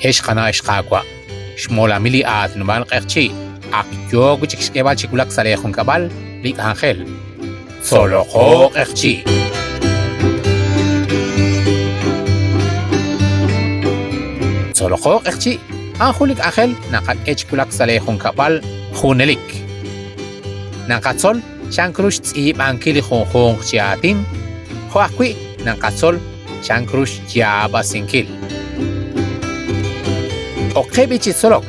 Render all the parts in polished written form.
Ex qana' ex qaawa', xmolamil li aatinob'aal q'eqchi' ak yook wi' chik xk'eeb'al chi wulak sa' leejunkab'al li k'anjel. Tzoloqo q'eqchi'. Tzoloqo q'eqchi' a'an jun li k'anjel naqak'e chi wulak sa' leejunkab'al junelik. Naqatzol chank ru xtz'iib'ankil li junjunq chi aatin, jo' ajwi' naqatzol chank ru xyaab'asinkil. Oqe b'i chi tzolok,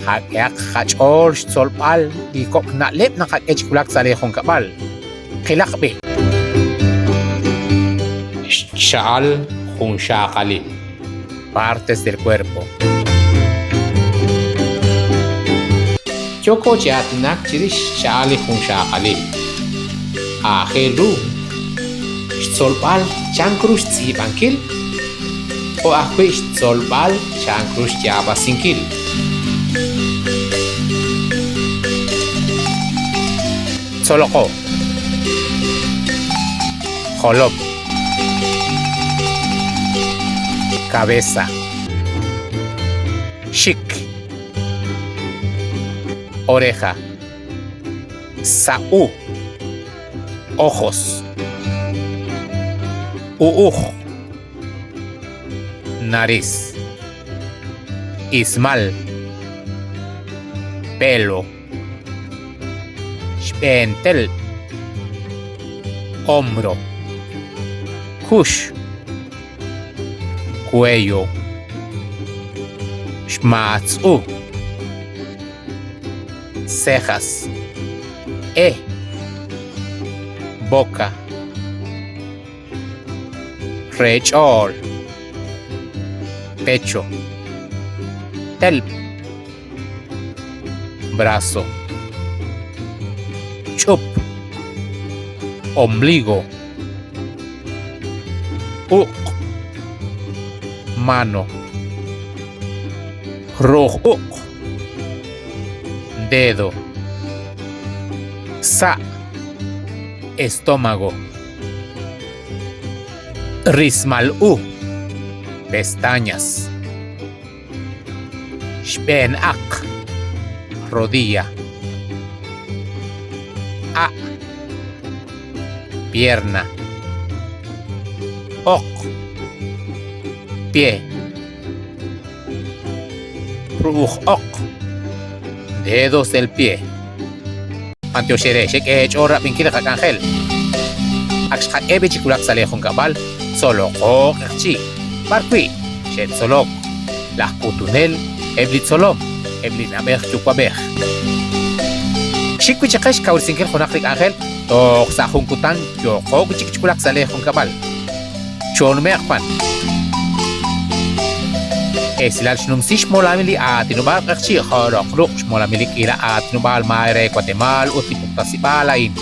qak'ehaq qach'ool xtzolb'al li kok' na'leb' naqak'e chi wulak sa' li junkab'al. Qilaq b'i. Xcha'al junxaqalil. Partes del cuerpo. Yooko chi aatinak chirix xcha'al li junxaqalil. Aajel ru xtzolb'al chank ru xtz'iib'ankil jo' ajwi' xtzolb'al chank ru xyaab'asinkil. Tzoloqo. Jolom. Cabeza. Xik. Oreja. Sa'u. Ojos. U'uj. Nariz. Ismal. Pelo. Xb'een telb'. Hombro. Kux. Cuello. Xmaatz'u. Cejas. E. Boca. Rech'ool. Pecho. Telb'. Brazo. Ch'up. Ombligo. Uq. Mano. Ru'uj uq. Dedo. Sa'. Estómago. Rismal u. Pestañas. Xb'een aq. Rodilla. A. Pierna. Oq. Pie. Ru'uj oq. Dedos del pie. B'antiox eere, xek'e eech'ool rab'inkil li qak'anjel. Ak xqak'e b'i chi wulak sa' lee junkab'al, tzoloqo q'eqchi', b'ar wi' xe'tzolok, laj k'utunel, eb' li tzolom, eb' li na'b'ej yuwa'b'ej. Xik wi' chiqe xkawresinkil junaq li k'anjel toj sa' jun kutan yooqo wi' chik chi wulak sa' lee junkab'al. Choonume'q b'an. Esilal xnumsi xmolamil li aatinob'aal q'eqchi' jo' roq ruq' xmolamil li k'iila aatinob'aal maay re Watemaal ut li puktasib'aal a'in.